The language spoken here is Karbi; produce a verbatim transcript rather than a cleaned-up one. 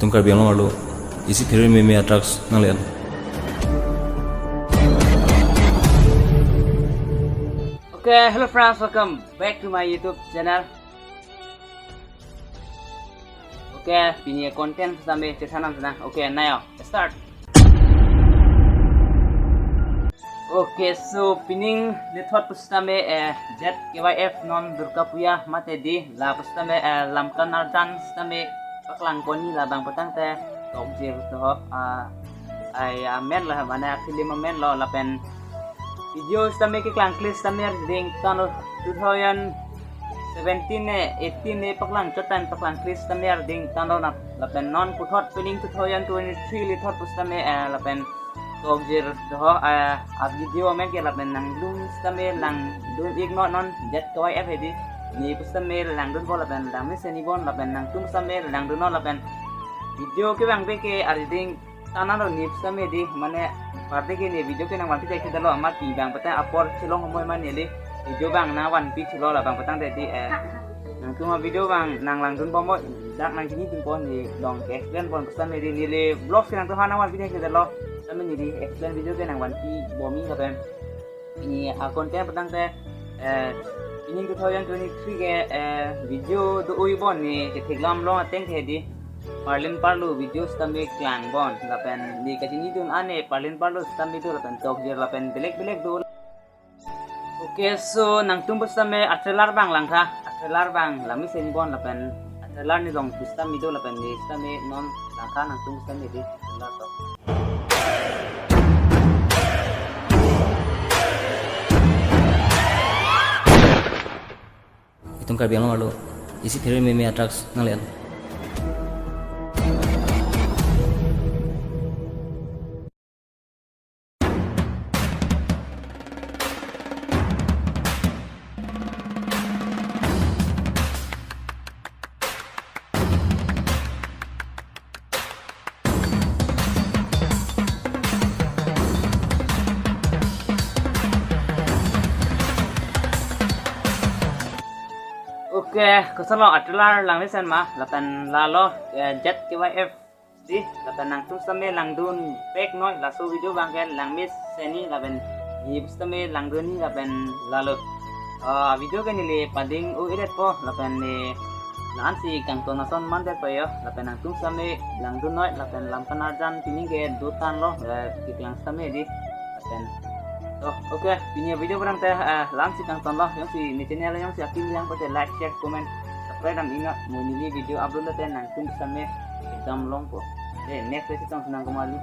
Itum Karbi Anglong arlo isi pherere meme a-drugs nangle-an. Okay, hello friends, welcome back to my YouTube channel. Okay, pini content sitame chethan nang sana. Okay, nayo, start. Okay, so pining nithot pusitame, eh, Z K Y F non Durga Puja mate di la pusitame, eh, Lamka Narjan sitame paklang pon-i, labang petang te tokjir to ho, ah, ai amen lo, mane a-film amen lo, lapen video sitame keklangkle sitame ardeng tanglo two thousand seventeen ne, eighteen ne paklang chot time paklangkle sitame ardeng tanglo na, lapen non puthot pining two thousand twenty-three lithot pusitame, eh, lapen tokjir to ho, eh, a-video amen ke lapen nangdun sitame langdun-ik non, non Z K Y F hedi. Ne pusitame langdunpo lapen langmesen-i bon lapen nangtum sitame langdun non lapen video kevang pe ke ardeng tanglo ne pusitame di, mane parde ke ne video ke nangvanpi thekthedetlo, amat pi bang petang apor chelong homoi ma neli video bang nangvanpi thulo, labang petang te di, eh, nangtum a-video bang nanglangdun bombo, dak nangchinidun pon, ne long explain pon pusitame di, neli vlog ke nangtum aphan nangvanpi thekthedetlo, sitame neli explain video ke nangvanpi bom-i lapen pini a-content petang te, eh, pining two thousand twenty-three ke, eh, video do-oi bon ne ketheklam long ateng ke di parlin parlo video sitame klang bon lapen ne kachinidun ane parlin parlo sitame do lapen tokjir lapen belek belek do. Okay, so nangtum pusitame a-trailer bang langtha, a-trailer bang langmesen-i bon lapen a-trailer ne long pusitame do lapen ne sitame non langtha, nangtum pusitame di trailer to. Itum Karbi Anglong arlo isi pherere meme a-drugs nangle-an. Okay, kosonlo a-trailer langmesen ma, lapen lalo, eh, Z K Y F di, lapen nangtum sitame langdun pek noi, laso video bang ke langmesen-i lapen ne pusitame langdun-i lapen lalo. Ah, video ke neli pading-o-edetpo, lapen ne la-ansi kangton ason mandetpo yo, lapen nangtum sitame langdun noi, lapen Lamka Narjan pining ke do tanglo, eh, keklang sitame di, lapen to, okay, pini video petang te, eh, la-ansi kangtonlo, jongsi ne channel jongsi akim yang pute like, share, comment, subscribe dam-ik non, mo neli video upload lote nangtum sitame dam longpo. De, next sesi tong senang kemali.